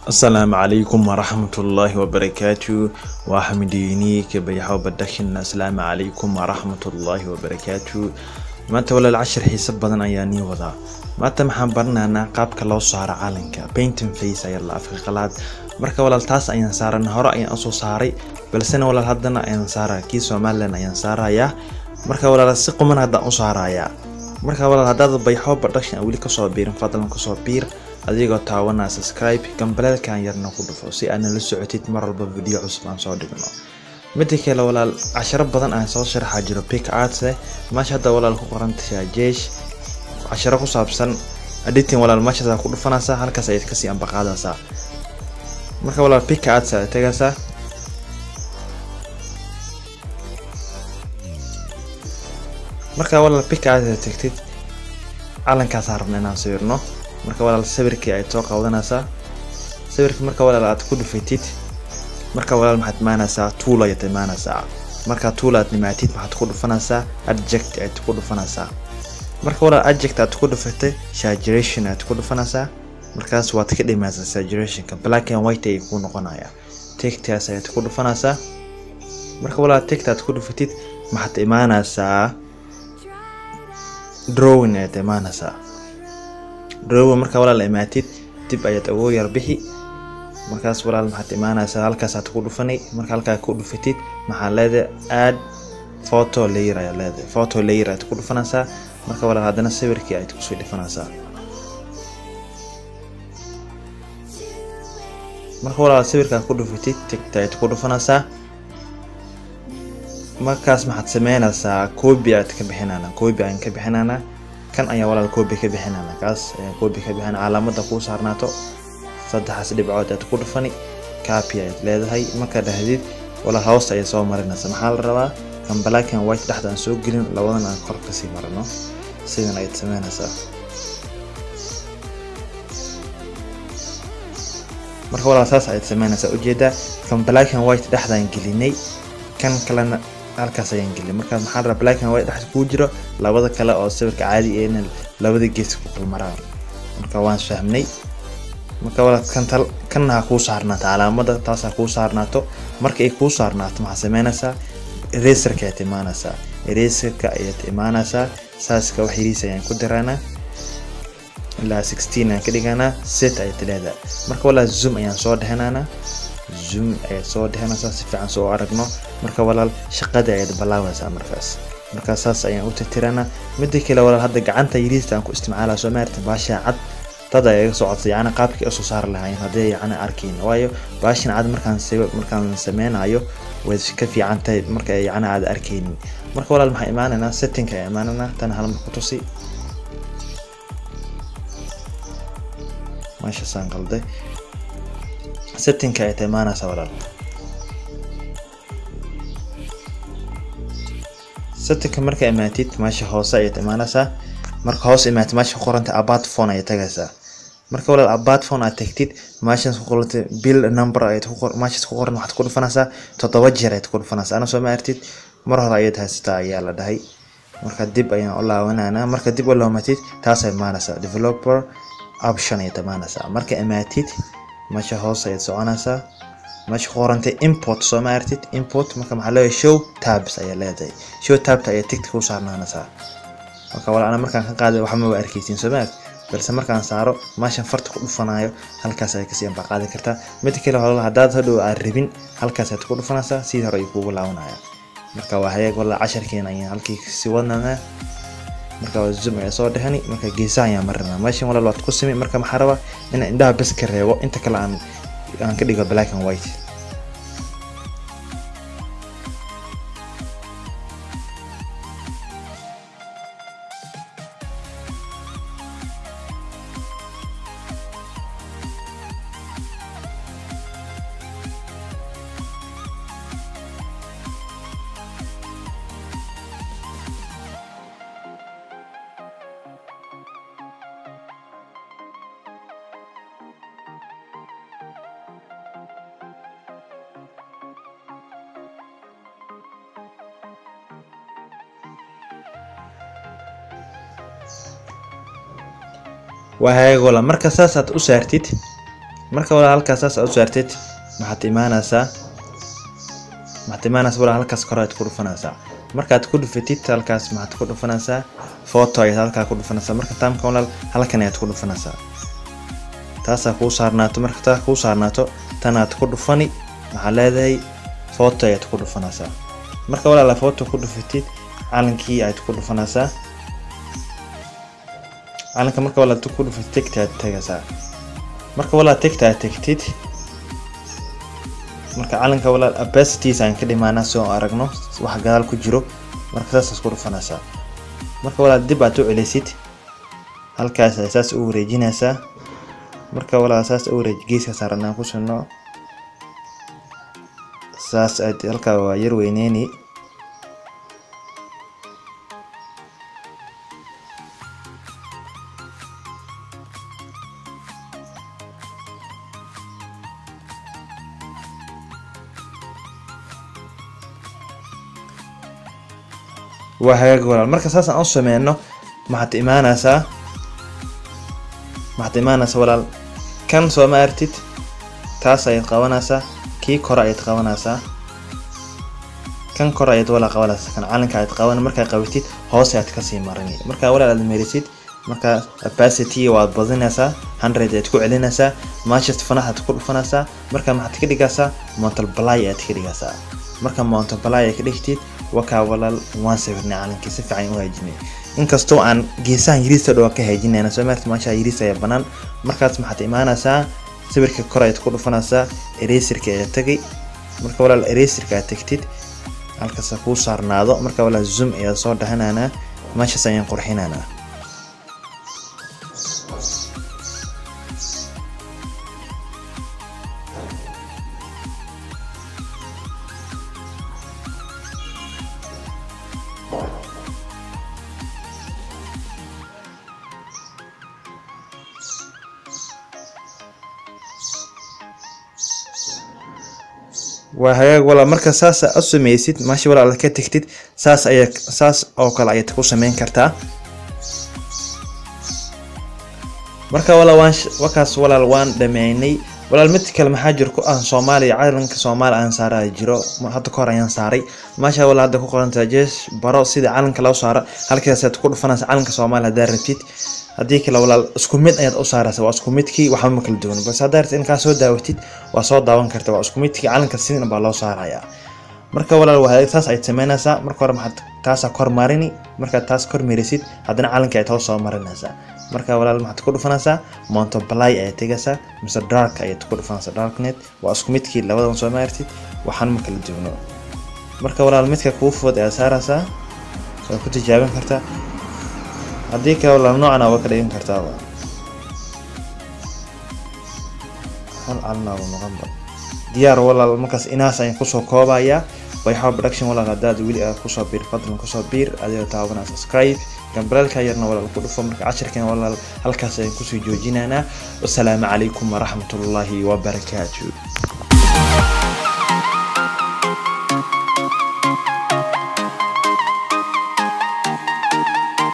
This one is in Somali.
Asalaamu calaykum waraxmatullaahi wabarakaatu. Waa Xamdiini Kabayaxo Badashin. Asalaamu calaykum waraxmatullaahi wabarakaatu. Maanta walaal cashir xiiso badan ayaa nii wadaa. Maanta maxaan baranaynaa qaabka loo saaro calanka, painting face ayaa la afka qalaad. Marka walaal taas ayaan saaran, hore ayaan usoo saaray, balsena walaal haddana ayaan saaraya, kii Somaliland ayaan saarayaa. Marka walaal si quman haddaan u saarayaa. Marka walaal haddaad Bayaxo Production weli kasoo biirin, fadlan kasoo biir adigoo taawanaa subscribe, gambaleelkan yarna ku dhufo si aad nala socotid mar walba video cusub aan soo dhigno. Mida kale walaal casharo badan aan soo sharaxa jiro PicsArt eh, meesha hadda walaal ku qoran tahay jeesh casharo ku saabsan editing, walaal meeshaas ku dhufanaysaa, halkaas ayaad kasii ambaqaadaysaa. Marka walaal PicsArt ayaad tagaysaa. Marka walaal PicsArt aad tagtid, calankaas aan rabna inaan sawirno. Marka walaal sawirkii ayaad soo qaadanaysaa. Sawirka marka walaal aad ku dhufatid, marka walaal maxaad imaanaysaa? Tool ayaad imaanaysaa. Marka tool aad nimaatid, maxaad ku dhufanaysaa? Adjust ayaad ku dhufanaysaa. Marka walaal adjust aad ku dhufatay, saturation ayaad ku dhufanaysaa. Markaas waad ka dhimaysaa saturationka, black and white ayay kuu noqonayaa. Ticktaas ayaad ku dhufanaysaa. Marka walaal tickta aad ku dhufatid, maxaad imaanaysaa? Drawing ayaad imaanaysaa. Drawing marka walaal imaatid, dib ayaad ugu yar bixi. Markaas walaal maxaad imaanaysaa? Halkaas aad ku dhufanay. Marka halkaa ku dhufatid, maxaa leedahay? Add photo layer ayaad leedahay. Photo layer ayaad ku dhufanaysaa. Marka walaal haddana sawirkii ayaad kusoo dhufanaysaa. Marka walaal sawirkaa ku dhufatid, tickta ayaad ku dhufanaysaa. Markaas maxaad sameynaysaa? Copy ayaad ka bixinayna, copy ayaan ka bixinaynaa. Kan ayaa walaal copy ka bixinayna, kaas ayaan copy ka bixinaa. Calaamada kuu saarnaato saddexaas dhibcood ayaad ku dhufani, copy ayaad leedahay. Markaad dhahdid walaal, hoos ayaad soo marinaysaa. Maxaa la rabaa? Kan black and white dhexda aan soo gelin, labadan aan kor kasii marino. Sidan ayaad sameynaysaa. Marka walaal saas ayaad sameynaysaa. Ujeedaa, kan black and white dhexdaan gelinay, kan kalena halkaas ayaan gelinay. Marka maxaa la rabaa? Black and white dhexda kuu jiro, labada kale oo sawirka caadi eena labada gees ku kulmaraan. Marka waan fahmnay. Marka walaal kan tal kanna ha kuu saarnaato, calaamada taas ha kuu saarnaato. Marka ay kuu saarnaato, maxaa sameynaysaa? Eraserka ayaad imaanaysaa. Eraserka ayaad imaanaysaa. Saaska wax yariis ayaan ku diraynaa, ilaa 16 ayaan ka dhiganaa. Set ayaad leedahay. Marka walaal zoom ayaan soo dhehanaynaa. Zoom ayaad soo dhehanaysaa si fiican soo aragno. Marka walaal shaqada ayaad bilaabaysaa. Markaas marka saas ayaan u tirtiranaa. Mida kale walaal, hadda gacanta yariista aan ku isticmaalaa, soo maarta baasha cad, dad ayaa iga soo codsay yacni qaabkii usoo saari lahaayeen haddii yacni arkayn, waayo baashan cad markaan markaan sameynayo way ka fiican tahay marka yacni aad arkaynin. Marka walaal maxaa imaanaynaa? Settingka ayaa imaanaynaa. Tan hal mar ku tusi, meeshaasaan qalday. Settingka ayaad imaanaysaa walaal. Settingka marka imaatid, meesha hoose ayaad imaanaysaa. Marka hoos imaatid, meesha ku qoranta about phone ayaad tagaysaa. Marka walaal about phone aad tagtid, meeshaas ku qorantay build number ayaad ku qor, meeshaas ku qoran waxaad ku dhufanaysaa 7 jeer ayaad ku dhufanaysaa. Ana soo ma artid, mar hore ayaad haysataa ayaa la dhahay. Marka dib ayaan u laabanaynaa. Marka dib u laabatid, taas ay imaanaysaa, developer option ayaad imaanaysaa. Marka imaatid, meesha hoose ayaad soconaysaa. Meesha ku qorantay import, soo ma artid import? Marka maxaa leeyahay? Show tabs ayaa leedahay. Show tabta ayaa tickta ku saarnaanaysaa. Marka walaal ana markaan ka qaaday waxba ma arkaysiin, soo ma artid? Balse markaan saaro, meeshan farta ku dhufanayo, halkaas ayaad kasii ambaqaadi qaadi kartaa. Mida kale walaal, haddaad hadhow aad rabin, halkaas ayaad ku dhufanaysaa, sidii hore ayuu kuugu laabanaya. Marka waa hayaag walaal, casharkeena ayaan halkii kasii wadnanaa. Marka waa zoom ayaa soo dhehani. Marka geesaha ayaan marinaa. Meeshan walaal waad ku simi. Marka maxaa rabaa? Inaan indhaha bes ka reebo, inta kale aan ka dhigo black and white. Waa hagaag walaal. Marka saas aad u saartid, Marka walaal halkaas saas aad u saartid, maxaad imaanaysaa walaal halkaas kore aad ku dhufanaysaa. Markaad ku dhufatid halkaas maxaad ku dhufanaysaa photo ayaad halkaa ku dhufanaysaa. Marka taamka walaal halkan ayaad ku dhufanaysaa, taasaa kuu saarnaato. Marka taa kuu saarnaato tanaad ku dhufani, maxaa leedahay photo ayaad ku dhufanaysaa. Marka walaal photo ku dhufatid calankii ayaad ku dhufanaysaa. Calanka marka walaal ku dhufatid tigta ayaad tagaysaa. Marka walaal tigta aad tagtid, marka calanka walaal opacities aan ka dhimaanaa si aan aragno waxa gadaal ku jiro. Marka saas ku dhufanaysaa. Marka walaal dib aad u celisid halkaas ay saas u wareejinaysaa. Marka walaal saas u wareej geeska saaranaa ku sino saas aad halkaa waa yar weyneeni. Waa hagaag walaal. Marka saas aan u sameyno maxaad imaanaysaa walaal kan soo ma artid, taas ayaad qabanaysaa, kii kore ayaad qabanaysaa, kan kore ayaad walaal qabanaysaa, kan calanka ayaad qaban. Markaa qabatid hoos ayaad kasii marini. Markaa walaal aad marisid, markaa opacity waad badinaysaa, 100 ayaad ku celinaysaa, Manchester fanax aad ku dhufanaysaa. Marka maxaad ka dhigaysaa multiply ayaad ka dhigaysaa. Marka multiply ayaad ka dhigtid wakaa walaal waan sawirnay calankii si fiican u hagaajinay. Inkastoo aan geesahan yariista dhow ka hagaajinayna soo maartay meesha yariista ayaa banaan. Markaas maxaad imaanaysaa sawirka kore ayaad ku dhufanaysaa, eraserka ayaad tagay. Marka walaal eraserka aad tagtid halkaas kuu saarnaado. Marka walaal zoom ayaa soo dhahanaynaa, meeshaas ayaan qurxinaynaa. Waa hagaag walaal. Marka saas aad u sameysid meesha walaal ka tagtid, saas ayaa saas oo kale ayaad ku sameyn kartaa. Marka walaal waan wakaas walaal waan dhameynay walaal. Mid kale maxaa jiro ku ah Soomaaliya, calanka Soomaaliya aan saaray jiro hadda ka hor ayaan saaray. Meesha walaal hadda ku qoran tahay jees baro sida calanka loo saaro, halkaas aad ku dhufanaysaa calanka Soomaaliya hadaa rabtid. Haddii kale walaal isku mid ayaad u saaraysaa, waa isku midkii waxba ma kala duwan. Balse haddaa rabtid in kaa soo daawatid waa soo daawan kartaa, waa isku midkii calanka sidin baa loo saarayaa. Marka walaal waa saas ayaad sameynaysaa. Marka hore maxaad taasaa kor marini, markaad taas kor marisid haddana calanka ayaad hoos soo marinaysaa. Marka walaal maxaad ku dhufanaysaa multiply ayaad tegaysaa mise dark ayaad ku dhufanaysaa, darknet waa isku midkii labadan soo maartid waxaan ma kala duwno. Marka walaal midka kuu fudud ayaad saaraysaa, waa ku tijaabin kartaa. Haddii kale walaal noocan waa ka dhigan kartaaba, hal calan aa noqonba diyaar walaal. Markaas inaas ayaan kusoo koobayaa Bayxo Production. Walaal haddaad weli aad kusoo biir, fadlan kusoo biir adigoo taabanaa subscribe, gambalaalka yarna walaal ku dhufo. Marka cashirkan walaal halkaas ayaan kusoo joojinaynaa. Wassalaamu calaykum waraxmatullaahi wabarakaatu.